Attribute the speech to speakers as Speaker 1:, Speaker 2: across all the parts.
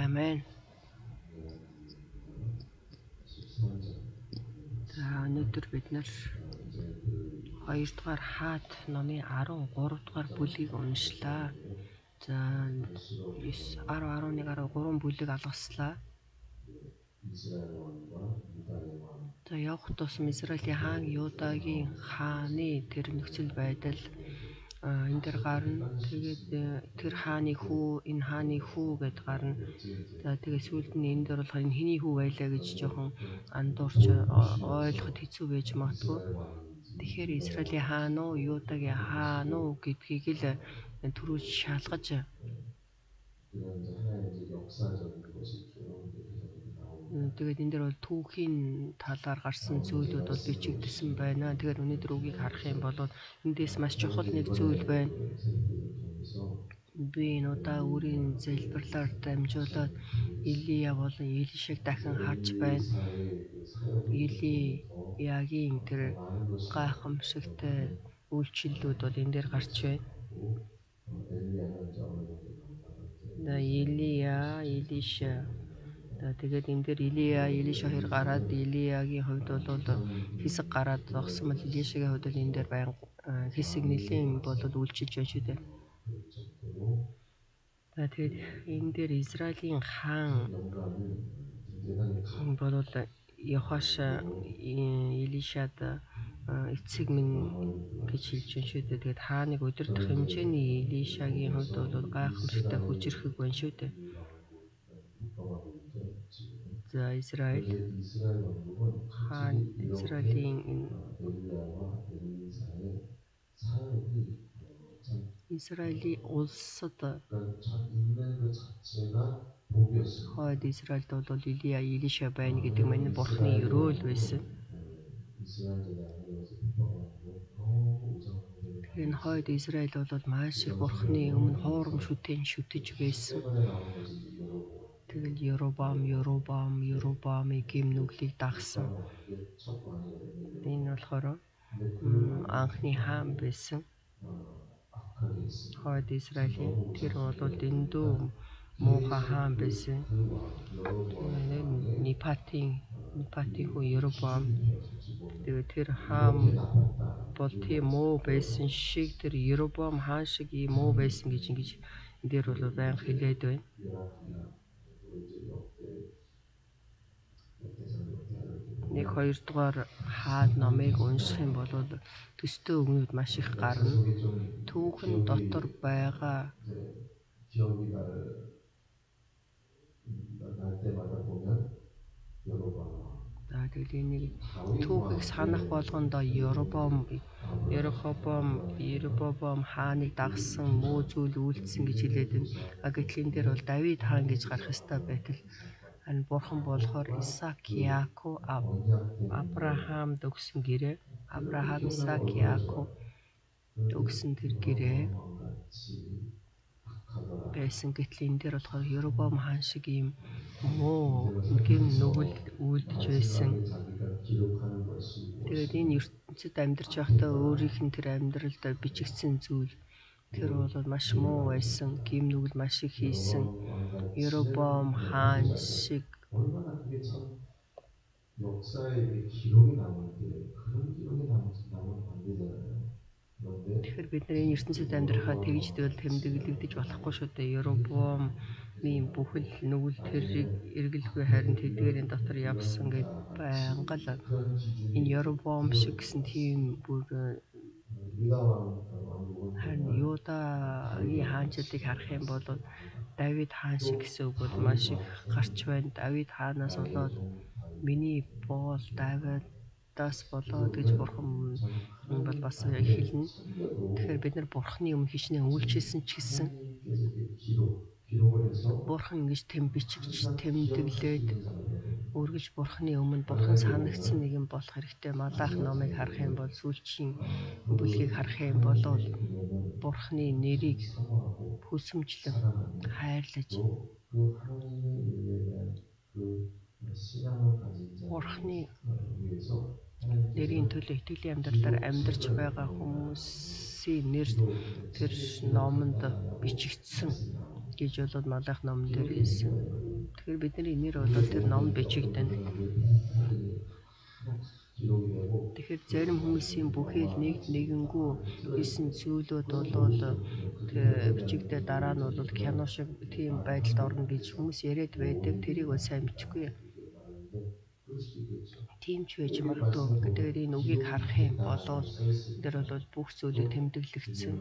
Speaker 1: Амен. За өнөөдөр бид нар 2 дугаар Хаат номын 13 дугаар бүлгийг уншлаа. За 9, 10, 11, 13 бүлэг алгаслаа. За явах тусам Израилийн хаан Юдагийн хааны тэр нөхцөл байдал энэ дэр гарна. Тэгээд тэр хааны хүү, энэ хааны хүү гэд гарна. За тэгээд сүүлд нь энэ дээр болохоор энэ хэний хүү байлаа гэж жоохон андуурч ойлгоход хэцүү байж магадгүй. Тэгэхээр Израилийн хаан уу, Юдагийн хаан уу гэдгийг л түрүүлж шалгаж тэгээд энэ дээр бол түүхийн талаар гарсан зүйлүүд бол бичигдсэн байна. Тэгэхээр өнөөдөр үгийг харах юм бол эндээс маш чухал нэг зүйл байна. Би энэ удаа өөрийн залбирлаар дамжуулаад Илия болон Елишаг дахин харж байна. Илиягийн тэр гайхамшигтай үйлчлэлүүд бол энэ дээр гарч байна. Илия, Елиша. За тэгээд энэ дээр Илия, Елиша хоёр гараад Илиягийн хувьд бол хэсэг гараад зогссон бол Елишагийн хувьд бол энэ дээр баян хэсэг нэлийн бол үйлчилж байна шүү дээ. За тэгээд энэ дээр Израилийн хаан бол Йохаш Елишад эцэг минь гэж хэлж байна шүү дээ. Тэгээд хааныг удирдах хэмжээний Елишагийн хувьд бол гайхамшигтай хүчирхэг байна шүү дээ. За Израиль хаан Израилийн энэ Израилийн улсад хойд Израильд бол Илия, Елиша байна гэдэг маань Бурхны өрөөл байсан. Тэгэхээр энэ хойд Израиль бол маш их Бурхны өмнө хуурам шүтэн шүтэж байсан. Тэгэл Еробам, Еробам, Еробамыг гэм нүглийг дагсан. Энэ болохоор анхны хаан байсан. Хойд Израилийн тэр бол дэндүү муухай хаан байсан. Нипатын хүн Еробам. Тэгээд тэр хаан бол тийм муу байсан шиг тэр Еробам хаан шиг ийм муу байсан гэж ингэж энэ дээр бол байнга хэлээд байна. Нэг хоёр дугаар Хаат номыг унших юм бол төстэй үгнүүд маш их гарна. Түүхэн дотор байгаа за тэгэл энийг түүхийг санах болгондоо Еробом, Ерохобом, Еробом хааныг дагсан муу зүйл үйлдсэн гэж хэлээд байна. А гэтэл энэ дээр бол Давид хаан гэж гарах ёстой байтал харин Бурхан болохоор Исаак, Яаков, Авраамд өгсөн гэрээ, Авраам, Исаак, Яаков өгсөн тэр гэрээ байсан. Гэтэл энэ дээр болохоор Еробом хаан шиг ийм муу гэм нүгэл үйлдэж байсан. Тэгээд энэ ертөнцид амьдарч байхдаа өөрийнх нь тэр амьдралд бичигдсэн зүйл тэр бол маш муу байсан. Гэм нүгэл маш их хийсэн. Еробом хаан шиг тэгэхээр бид нар энэ ертөнцид амьдрахаа тэгж тэгэл тэмдэглэгдэж болохгүй шүү дээ. Еробомын бүхэл нүгэл тэрийг эргэлгүй харин тэдгээрийн дотор явсан гэд байнга л энэ Еробом шиг гэсэн тийм бүр харин Юдагийн хаанчлалыг харах юм бол Давид хаан шиг гэсэн үг бол маш их гарч байна. Давид хаанаас болоод миний боол Давидаас болоод гэж Бурхан бол бас хэлнэ. Тэгэхээр бид нар Бурханы өмнө хичнээн үйлчилсэн ч гэсэн Бурхан ингэж тэм бичигч тэмдэглээд үргэлж Бурханы өмнө Бурхан санагдсан нэгэн болох хэрэгтэй. Малах номыг харах юм бол сүүлчийн бүлгийг харах юм бол Бурханы нэрийг хүсэмжлэн хайрлаж Бурханы нэрийн төлөө итгэлийн амьдралаар амьдарч байгаа хүмүүсийн нэр тэр номонд бичигдсэн гэж бол Малах номон дээр хэлсэн. Тэгэхээр бидний нэр бол тэр номд бичигдэнэ. Тэгэхээр зарим хүмүүсийн бүхий л нэг нэгэнгүү хийсэн зүйлүүд болвол бичигдээ дараа нь бол кино шиг тийм байдалд орно гэж хүмүүс яриад байдаг. Тэрийг бол сайн мэдэхгүй. Тийм ч байж магадгүй. Тэгэхээр энэ үгийг харах юм болвол энэ дээр бол бүх зүйлийг тэмдэглэгдсэн.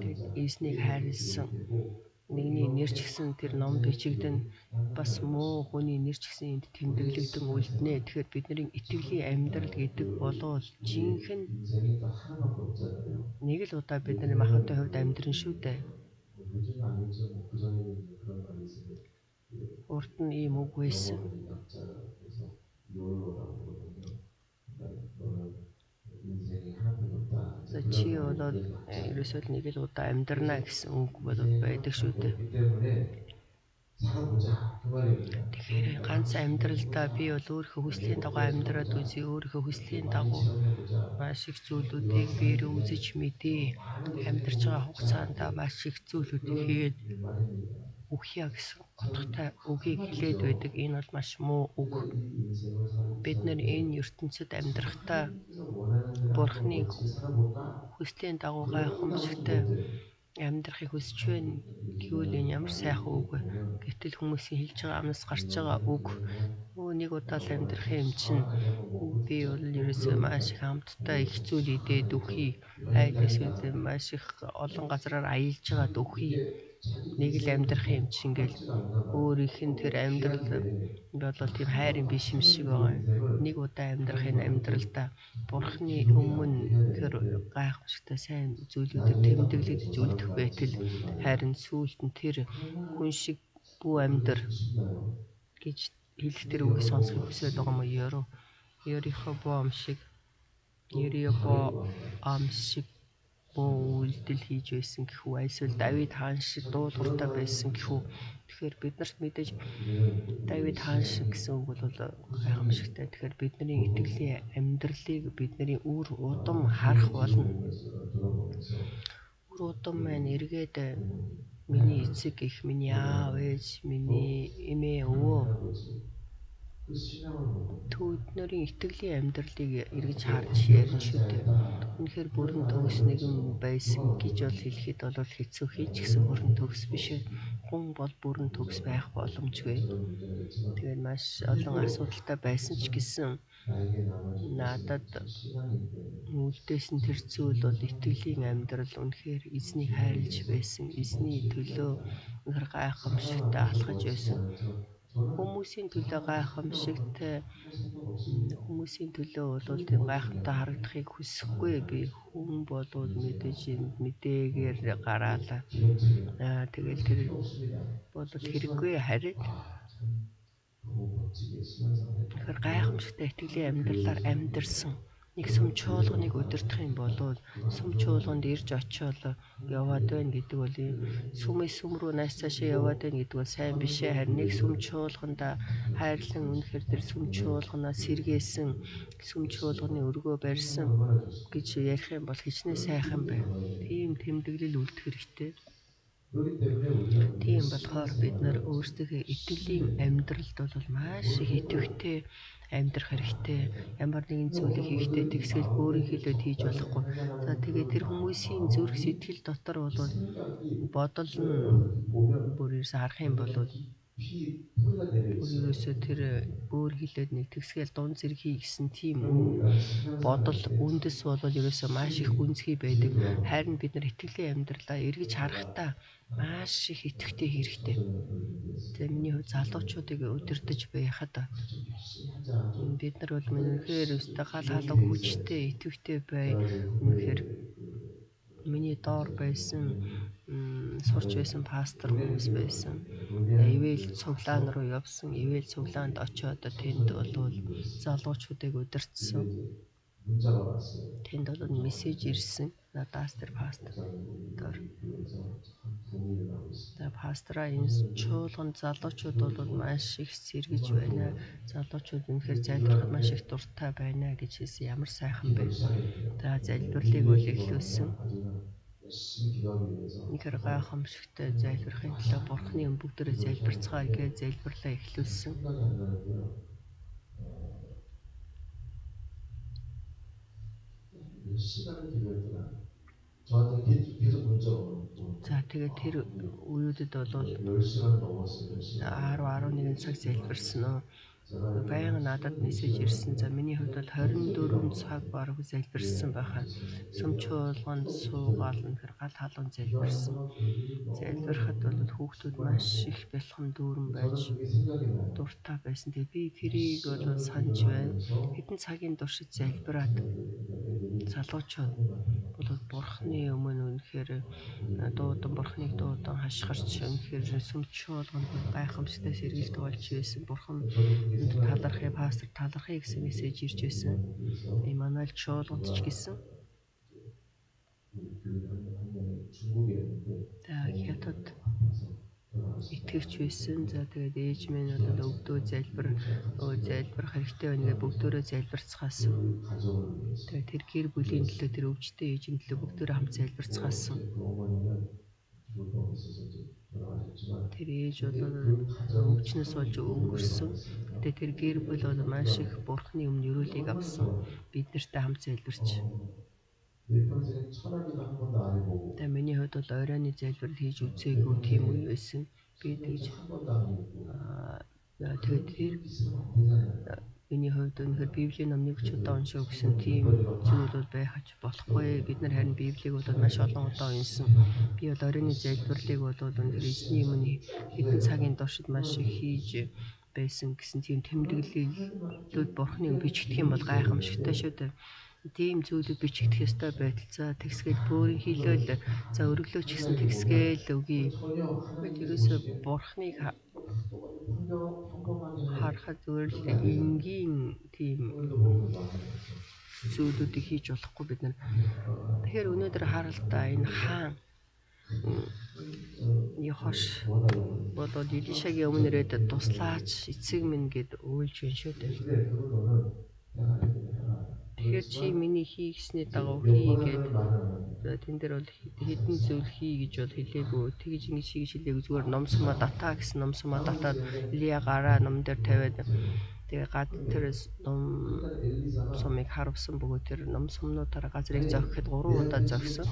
Speaker 1: Тэгээд эзнийг хайрлсан нэгний нэр ч гэсэн тэр ном бичигдэн, бас муу хүний нэр ч гэсэн энд тэмдэглэгдэн үлднэ. Тэгэхээр бидний итгэлийн амьдрал гэдэг болвол жинхэнэ нэг л удаа бидний махбодын хувьд амьдран шүү дээ. Урд нь ийм үг байсан. За чи болоод ерөөсөө л нэг л удаа амьдрнаа гэсэн үг бол байдаг шүү дээ. Тэгэхээр ганц амьдралдаа би бол өөрийнхөө хүслийн дагуу амьдраад үзье, өөрийнхөө хүслийн дагуу маш их зүйлүүдийг биеэр үзэж мэдье. Амьдарч байгаа хугацаанд маш их зүйлүүдийг хийгээд үхье гэсэн утгатай үгийг хэлээд байдаг. Энэ бол маш муу үг. Бид нар энэ ертөнцид амьдрахдаа Бурхны хүслийн дагуу гайхамшигтай амьдрахыг хүсэж байна гэвэл энэ ямар сайхан үг вэ? Гэтэл хүмүүсийн хэлж байгаа амнаас гарч байгаа үг нэг удаа л амьдрах юм чинь би бол ерөөсөө маш их амттай их зүйл идээд үхье. Айл эсвэл маш их олон газраар аялж байгаад үхье. Нэг л амьдрах юм чинь гэл өөрийнх нь тэр амьдрал болол тийм хайр юм биш юм шиг байгаа юм. Нэг удаа амьдрах энэ амьдралдаа Бурхны өмнө тэр гайхамшигтай сайн зүйлүүдээр тэмдэглэгдэж үлдэх байтал харин сүүлд нь тэр хүн шиг бүү амьдр гэж хэлэх тэр үгийг сонсохыг хүсээд байгаа юм уу? Ерихобоам шиг Ерихобоам шиг муу үйлдэл хийж байсан гэх үү? Эсвэл Давид хаан шиг дуулууртай байсан гэх үү? Тэгэхээр бид нарт мэдээж Давид хаан шиг гэсэн үг бол гайхамшигтай. Тэгэхээр бидний итгэлийн амьдралыг бидний үр удам харах болно. Үр удам маань эргээд миний эцэг их, миний аав ээж, миний эмээ өвөө тэдний итгэлийн амьдралыг эргэж харж ярина шүү дээ. Үнэхээр бүрэн төгс нэгэн байсан гэж бол хэлэхэд бол хэцүү, хий ч гэсэн бүрэн төгс биш. Хүн бол бүрэн төгс байх боломжгүй. Тэгээд маш олон асуудалтай байсан ч гэсэн надад үлдээсэн тэр зүйл бол итгэлийн амьдрал, үнэхээр эзнийг хайрлаж байсан, эзний төлөө үнэхээр гайхамшигтай алхаж байсан. Хүмүүсийн төлөө гайхамшигтай, хүмүүсийн төлөө бол тийм гайхамтай харагдахыг хүсэхгүй би. Хүн болвол мэдээж мэдээгээр гараалаа. Тэгэл тэр бол хэрэггүй, харин тэгэхээр гайхамшигтай итгэлийн амьдралаар амьдарсан. Нэг сүм чуулганыг удирдах юм болвол сүм чуулганд ирж очиод яваад байна гэдэг бол сүмээс сүм рүү нааш цаашаа яваад байна гэдэг бол сайн биш ээ. Харин нэг сүм чуулганда хайрлан үнэхээр тэр сүм чуулганаа сэргээсэн, сүм чуулганы өргөө барьсан гэж ярих юм бол хичнээн сайхан бэ. Тийм тэмдэглэл үлдэх хэрэгтэй. Тийм болохоор бид нар өөрсдийнхөө итгэлийн амьдралд бол маш их идэвхтэй амьдрах хэрэгтэй. Ямар нэгэн зүйлийг хийхдээ тэгсгэл өөрийн хэлээд хийж болохгүй. За тэгээ тэр хүмүүсийн зүрх сэтгэл дотор бол бодол нь бүр ерөөсөө харах юм бол бүр ерөөсөө тэр өөр хэлээд нэг тэгсгэл дунд зэрэг хий гэсэн тийм бодол үндэс бол ерөөсөө маш их гүнзгий байдаг. Харин бид нар итгэлийн амьдралаа эргэж харахтаа маш их идэвхтэй хэрэгтэй. Тэгээ миний хувьд залуучуудыг удирдах байхад бид нар бол үнэхээр өстой гал халуун хүчтэй идэвхтэй бай. Үнэхээр миний доор байсан сурч байсан пастор хүмүүс байсан. Ивэл цуглаан руу явсан. Ивэл цуглаанд очиод тэнд бол залуучуудыг удирдсан. Тэнд бол мессеж ирсэн. Надаас тэр пастор. За пастораа энэ чуулган залуучууд бол маш их сэргэж байна. Залуучууд үнэхээр залбирахад маш их дуртай байна гэж хэлсэн. Ямар сайхан бэ. За залбирлыг бол эхлүүлсэн. Үнэхээр гайхамшигтай залбирахын төлөө Бурхны өмнө бүгдээрээ залбирцгаая гэж залбирлаа эхлүүлсэн. За тэгээд тэр үеүүдэд бол 10 11 цаг залбирсан уу. Байнга надад мессеж ирсэн. За миний хувьд бол 24 цаг бараг залбирсан байхаа. Сүм чуулганд суугаал үнэхээр гал халуун залбирсан. Залбирахад бол хүүхдүүд маш их бэлхэм дүүрэн байж дуртай байсан. Тэгээ би тэрийг бол санаж байна. Хэдэн цагийн туршид залбираад залуучууд бол Бурхны өмнө үнэхээр дуудан Бурхныг дуудан хашгирч үнэхээр сүм чуулганд гайхамшигтай сэргэлт болж байсан. Бурхан талархъя, пастор талархъя гэсэн мессеж ирж байсан. Эммануэль чуулганд ч гэсэн. За хятад итгэгч байсан. За тэгээд ээж минь бол өвдөө залбирах хэрэгтэй байна гэж бүгдөөрөө залбирцгаасан. Тэгээд тэр гэр бүлийн төлөө, тэр өвчтөй ээжийн төлөө бүгдөөрөө хамт залбирцгаасан. Тэр ээж бол өвчнөөс болж өнгөрсөн. Тэгээд тэр гэр бүл бол маш их Бурхны өмнө ерөөлийг авсан. Бид нартай хамт залбирч. Тэгээ миний хувьд бол оройн залбирал хийж үзээгүй тийм үе байсан. Би тэгж тэгээд тэр миний хувьд үнэхээр Библийн номыг ч удаа уншив гэсэн тийм зүйл бол байх болохгүй. Бид нар харин Библийг бол маш олон удаа уншсан. Би бол оройн залбирлыг бол үнэхээр эзний өмнө хэдэн цагийн туршид маш их хийж байсан гэсэн тийм тэмдэглэлүүд Бурхны өмнө бичигдэх юм бол гайхамшигтай шүү дээ. Тийм зүйлүүд бичигдэх ёстой байтал. За тэгсгээл бөөрийн хилөөл, за өрөглөөч гэсэн тэгсгээл үгүй. Тэгэхэд ерөөсөө Бурхныг харахад зүгээр л энгийн тийм зүйлүүдийг хийж болохгүй бид нар. Тэгэхээр өнөөдөр харалтаа энэ хаан Йохош болоод Илишагийн өмнө ирээд туслаач эцэг минь гэд уйлж байна шүү дээ. Тэгэхээр чи миний хийгсний дагуу хий гэд тэн дээр бол хэдэн зүйл хий гэж бол хэлээгүй. Тэгж ингэж хий гэж хэлээгүй. Зүгээр ном сумаа татаа гэсэн ном сумаа татаад Илия гараа ном дээр тавиад тэгээ гад тэр ном сумыг харавсан бөгөөд тэр ном сумнуудаараа газрыг зохиход 3 удаа зохисон.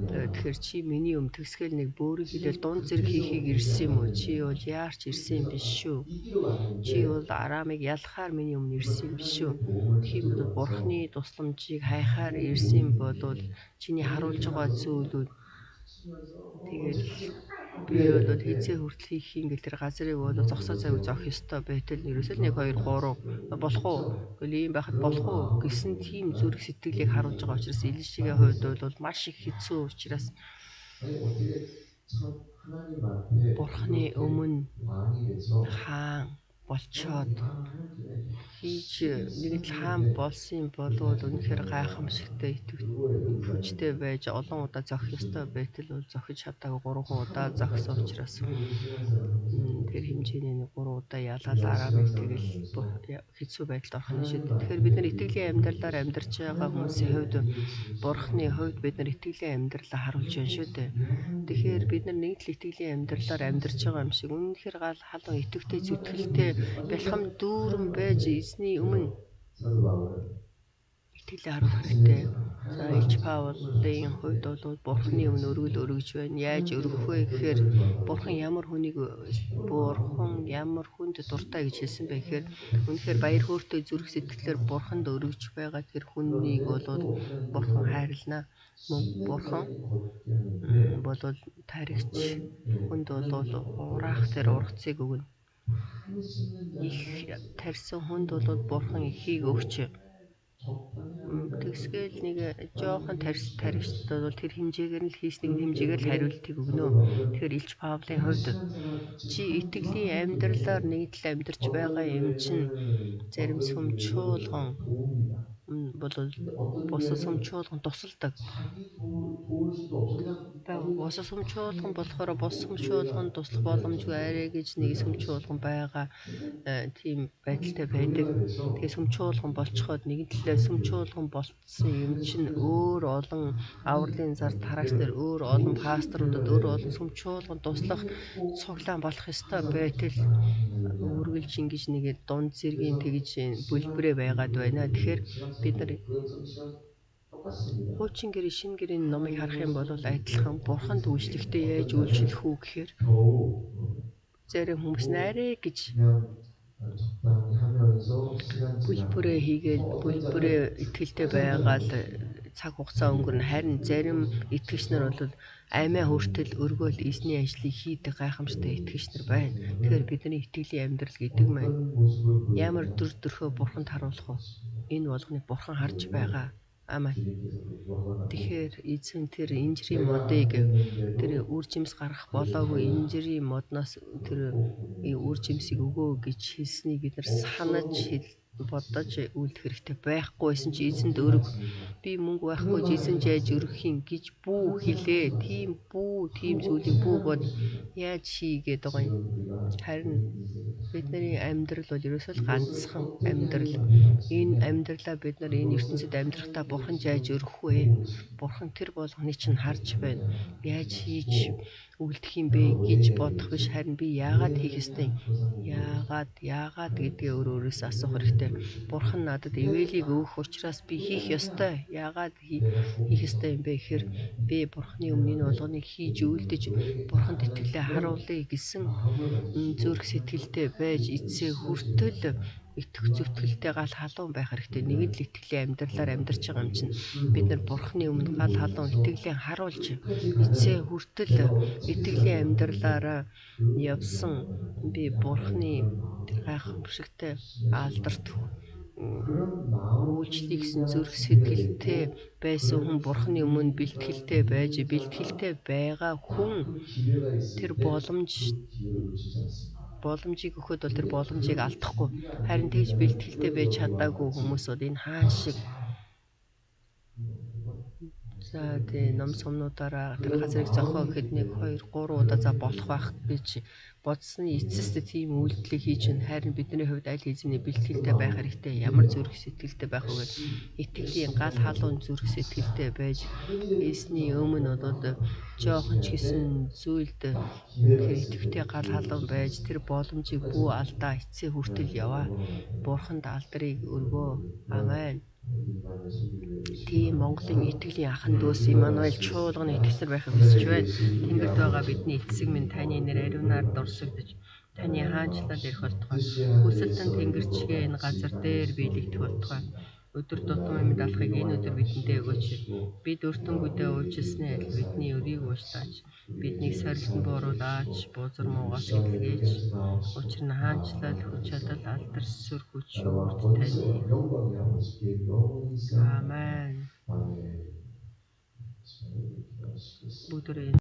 Speaker 1: Тэгэхээр чи миний өмнө тэгсгээл нэг бөөрийн хилээл дунд зэрэг хийхийг ирсэн юм уу? Чи бол яарч ирсэн юм биш шүү. Чи бол Арамыг ялахаар миний өмнө ирсэн юм биш шүү. Тэгэх юм бол Бурхны тусламжийг хайхаар ирсэн болвол чиний харуулж байгаа зүйлүүд тэгэл би бол хэзээ хүртэл хийх юм гэл тэр газрыг бол зогсоо зайгүй зогх ёстой байтал ерөөсөө 1 2 3 болох уу гэл ийм байхад болох уу гэсэн тийм зүрх сэтгэлийг харуулж байгаа учраас Илишигийн хувьд бол маш их хэцүү учраас Бурхны өмнө хаан болчоод хийж нэг л хаан болсон юм болвол үнэхээр гайхамшигтай хүчтэй байж олон удаа зохих ёстой байтал бол зохиж чадаагүй 3 удаа зохисон учраас тэр хэмжээний нэг 3 удаа ялаад Арамыг тэгэл хэцүү байдалд орох нь шүү дээ. Тэгэхээр бид нар итгэлийн амьдралаар амьдарч байгаа хүмүүсийн хувьд Бурхны хувьд бид нар итгэлийн амьдралаа харуулж байна шүү дээ. Тэгэхээр бид нар нэг л итгэлийн амьдралаар амьдарч байгаа юм шиг үнэхээр гал халуун итгэвтэй зүтгэлтэй бэлхэм дүүрэн байж эзний өмнө итгэлээ харуулах хэрэгтэй. За Илч Паулын хувьд бол Бурхны өмнө өргөл өргөж байна. Яаж өргөх вэ гэхээр Бурхан ямар хүнийг Бурхан ямар хүнд дуртай гэж хэлсэн бэ гэхээр үнэхээр баяр хөөртэй зүрх сэтгэлээр Бурханд өргөж байгаа тэр хүнийг бол Бурхан хайрлана. Мөн Бурхан болвол таригч хүнд бол ураах тэр ургацыг өгнө. Их тарьсан хүнд бол Бурхан ихийг өгч тэгсгээл нэг жоохон таригчд бол тэр хэмжээгээр нь л хийсний хэмжээгээр л хариултыг өгнө. Тэгэхээр Илч Павлын хувьд чи итгэлийн амьдралаар нэгдэл амьдарч байгаа юм чинь зарим сүм чуулган бол бусад сүм чуулган тусалдаг. Бус сүм чуулган болохоор бус сүм чуулган туслах боломжгүй арай гэж нэг сүм чуулган байгаа тийм байдалтай байдаг. Тэгээ сүм чуулган болцоход нэгэн талаа сүм чуулган болцсон юм чинь өөр олон авралын зар тараагч нар, өөр олон пасторудад, өөр олон сүм чуулган туслах цуглаан болох ёстой байтал үргэлж ингэж нэг дунд зэргийн тэгж бүлбэрээ байгаад байна. Тэгэхээр бид нар хуучин гэрээ, шинэ гэрээний номыг харах юм бол адилхан бурханд үйлчлэхдээ яаж үйлчлэх үү гэхээр зарим хүмүүс нарэй гэж бүлбэрээ хийгээл бүлбэрээ итгэлтэй байгаал цаг хугацаа өнгөрнө. Харин зарим итгэгч нар бол амиа хүртэл өргөөл эзний ажлыг хийдэг гайхамшигтай итгэгч нар байна. Тэгэхээр бидний итгэлийн амьдрал гэдэг маань ямар дүр төрхөө бурханд харуулах вэ? Энэ болгоныг бурхан харж байгаа. Амен. Тэгэхээр эзэн тэр инжирийн модыг, тэр үр жимс гаргах болоогүй инжирийн модноос тэр үр жимсийг өгөө гэж хэлснийг бид нар санаж бодож үйлдэх хэрэгтэй байхгүй байсан чи эзэнд өрг, би мөнгө байхгүй ч эзэн жайж өргөх юм гэж бүү хэлээ. Тийм бүү, тийм зүйлийг бүү бод, яаж хийгээд байгаа юм. Харин бидний амьдрал бол ерөөсөө л ганцхан амьдрал. Энэ амьдралаа бид нар энэ ертөнцид амьдрахдаа бурхан жайж өргөх вэ? Бурхан тэр болгоныг чинь харж байна. Яаж хийж үлдэх юм бэ гэж бодох биш, харин би яагаад хийх ёстой юм? Яагаад, яагаад гэдгээ өөр өөрөөсөө асуух хэрэгтэй. Бурхан надад ивэлийг өгөх учраас би хийх ёстой. Яагаад хийх ёстой юм бэ гэхээр би бурханы өмнө энэ болгоныг хийж үлдэж бурханд итгэлээ харуулъя гэсэн зүрх сэтгэлтэй байж эцсээ хүртэл итгэх зүтгэлтэй гал халуун байх хэрэгтэй. Нэгэн л итгэлийн амьдралаар амьдарч байгаа юм чинь бид нар бурханы өмнө гал халуун итгэлээ харуулж эцсээ хүртэл итгэлийн амьдралаараа явсан би бурханы тэр гайхамшигтай алдарт үйлчлэе гэсэн зүрх сэтгэлтэй байсан хүн бурханы өмнө бэлтгэлтэй байж, бэлтгэлтэй байгаа хүн тэр боломжийг өгөхөд бол тэр боломжийг алдахгүй. Харин тэгж бэлтгэлтэй байж чадаагүй хүмүүс бол энэ хаан шиг за тий ном сумнуудаараа тэр газрыг зохио гэхэд 1 2 3 удаа за болох байх гэж бодсны эцэст тийм үйлдэлийг хийж байна. Харин бидний хувьд аль хэзээний бэлтгэлтэй байх хэрэгтэй. Ямар зүрх сэтгэлтэй байх вэ? Итгэлийн гал халуун зүрх сэтгэлтэй байж эзний өмнө бол жоохон ч гэсэн зүйлд үнэхээр идэвхтэй гал халуун байж тэр боломжийг бүү алдаа эцсээ хүртэл яваа. Бурханд алдрыг өргөө. Амен. Тийм Монголын итгэлийн ахан дүүс Иммануэль чуулганы итгэгч нар байхыг хүсэж байна. Тэнгэрт байгаа бидний эцэг минь, таны нэр ариунаар дурсагдаж, таны хаанчлал ирэх болтугай. Хүсэлт нь тэнгэр чигээ энэ газар дээр биелэгдэх болтугай. Өдөр тутмын мэд алхахыг энэ өдөр бидэндээ өгөөч. Бид өртөнгүүдээ уучлсаны адил бидний өрийг уучлаач. Биднийг сорилтонд бууруулаач, бузар муугаас гэтлгээч. Учир нь хаанчлал, хүч чадал, алдар, сүр хүч үрд таны. Амен. Бүгдээрээ